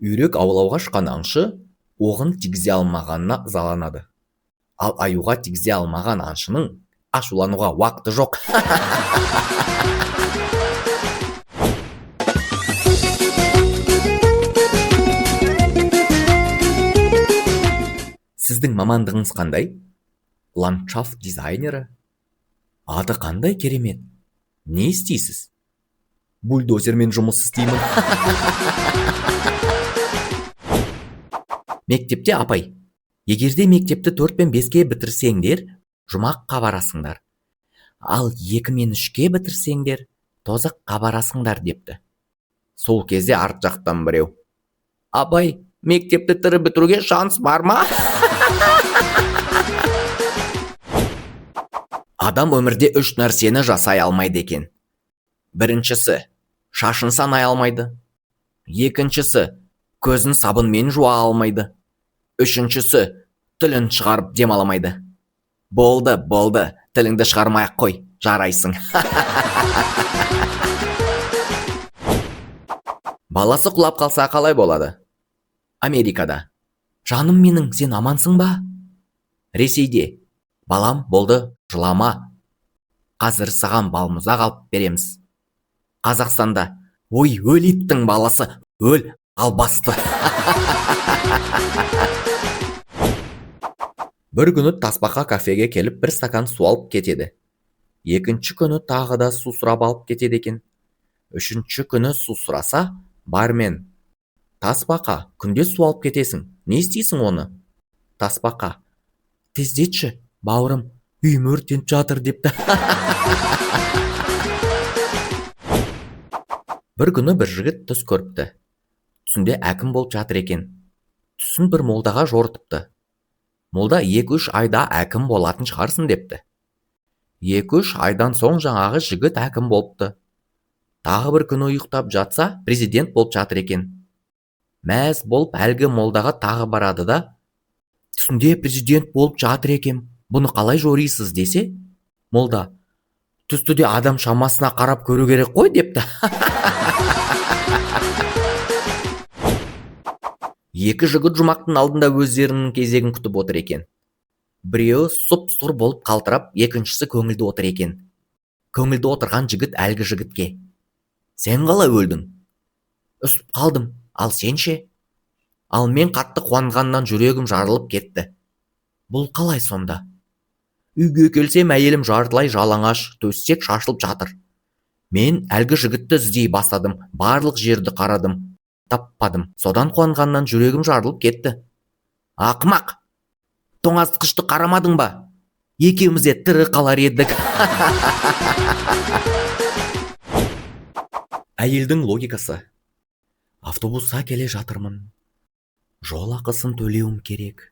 Үйрек аулауға шыққан аңшы оғын тигізе алмағанына ызаланады. Ал аюға тигізе алмаған аңшының ашулануға уақыты жоқ. Сіздің мамандығыңыз қандай? Ландшафт дизайнері. Аты қандай керемет. Не істейсіз? Бульдозермен жұмыс істеймін. Мектепте апай: егерде мектепті 4 пен 5-ке бітірсеңдер, жұмаққа барасыңдар. Ал 2 мен 3-ке бітірсеңдер, тозаққа барасыңдар депті. Сол кезде арт жақтан біреу: апай, мектепті тірі бітіруге шанс бар ма? Адам өмірде 3 нәрсені жасай алмайды екен. Біріншісі, шашын санай алмайды. Екіншісі, көзін сабынмен жуа алмайды. Үшіншісі, тілін шығарып демаламайды. Болды, болды, тіліңді шығармай-ақ қой, жарайсың. Баласы құлап қалса қалай болады? Америкада: жаным менің, сен амансың ба? Ресейде: балам, болды, жылама. Қазір саған балмұздақ алып береміз. Қазақстанда: ой, өл иттің баласы, өл, албасты. Бір күні тасбақа кафеге келіп бір стакан су алып кетеді. Екінші күні тағы да су сұрап алып кетеді екен. Үшінші күні су сұраса, бармен: тасбақа, күнде су алып кетесің, не істейсің оны? Тасбақа: тездетші, бауырым, үйім өртеніп жатыр депті. Бір күні бір жігіт түс көріпті. Түсінде әкім болып жатыр екен. Түсін бір молдаға жорытыпты. Молда 2-3 айда әкім болатын шығарсың депті. 2-3 айдан соң жаңағы жігіт әкім болыпты. Тағы бір күні ұйықтап жатса, президент болып жатыр екен. Мәз болып әлгі молдаға тағы барады да, түсінде президент болып жатыр екен, бұны қалай жорисыз десе, молда: түсті де адам шамасына қарап көру керек қой депті. Екі жігіт жұмақтың алдында өздерінің кезегін күтіп отыр екен. Біреуі сұп-сұр болып қалтырап, екіншісі көңілді отыр екен. Көңілді отырған жігіт әлгі жігітке: сен қалай өлдің? Үсіп қалдым, ал сен ше? Ал мен қатты қуанғаннан жүрегім жарылып кетті. Бұл қалай сонда? Үйге келсем, әйелім жартылай жалаңаш, төсек шашылып жатыр. Мен әлгі жігітті іздей бастадым, барлық жерді қарадым, таппадым. Содан қуанғаннан жүрегім жарылып кетті. Ақымақ! Тоңазытқышты қарамадың ба? Екеуміз де тірі қалар едік. Әйелдің логикасы. Автобуста келе жатырмын. Жол ақысын төлеуім керек.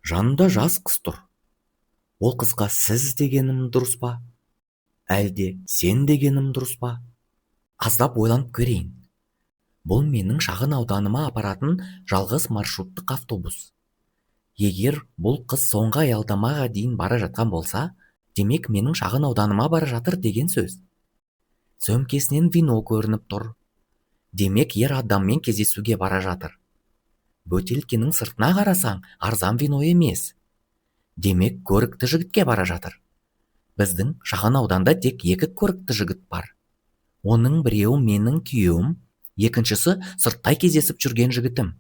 Жанымда жас қыз тұр. Ол қызға сіз дегенім дұрыс па? Әлде сен дегенім дұрыс па? Аздап ойланып көрейін. Бұл менің шағын ауданыма апаратын жалғыз маршруттық автобус. Егер бұл қыз соңғы аялдамаға дейін бара жатқан болса, демек менің шағын ауданыма бара жатыр деген сөз. Сөмкесінен вино көрініп тұр. Демек ер адаммен кездесуге бара жатыр. Бөтелкенің сыртына қарасаң, арзан вино емес. Демек көрікті жігітке бара жатыр. Біздің шағын ауданда тек 2 көрікті жігіт бар. Оның біреуі менің күйеуім, екіншісі сырттай кездесіп жүрген жігітім.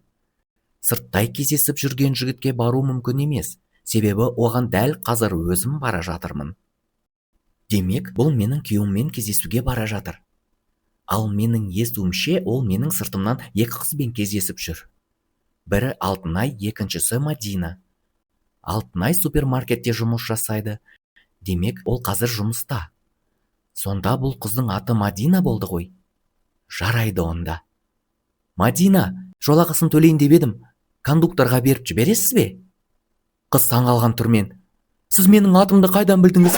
Сырттай кездесіп жүрген жігітке бару мүмкін емес, себебі оған дәл қазір өзім бара жатырмын. Демек, бұл менің күйеуіммен кездесуге бара жатыр. Ал менің естуімше, ол менің сыртымнан 2 қызбен кездесіп жүр. Бірі Алтынай, екіншісі Мадина. Алтынай супермаркетте жұмыс жасайды. Демек, ол қазір жұмыста. Сонда бұл қыздың аты Мадина болды ғой. Жарайды онда. Мадина, жол ақысын төлейін деп едім. Кондукторға беріп жібересіз бе? Қыз таңғалған түрмен: сіз менің атымды қайдан білдіңіз?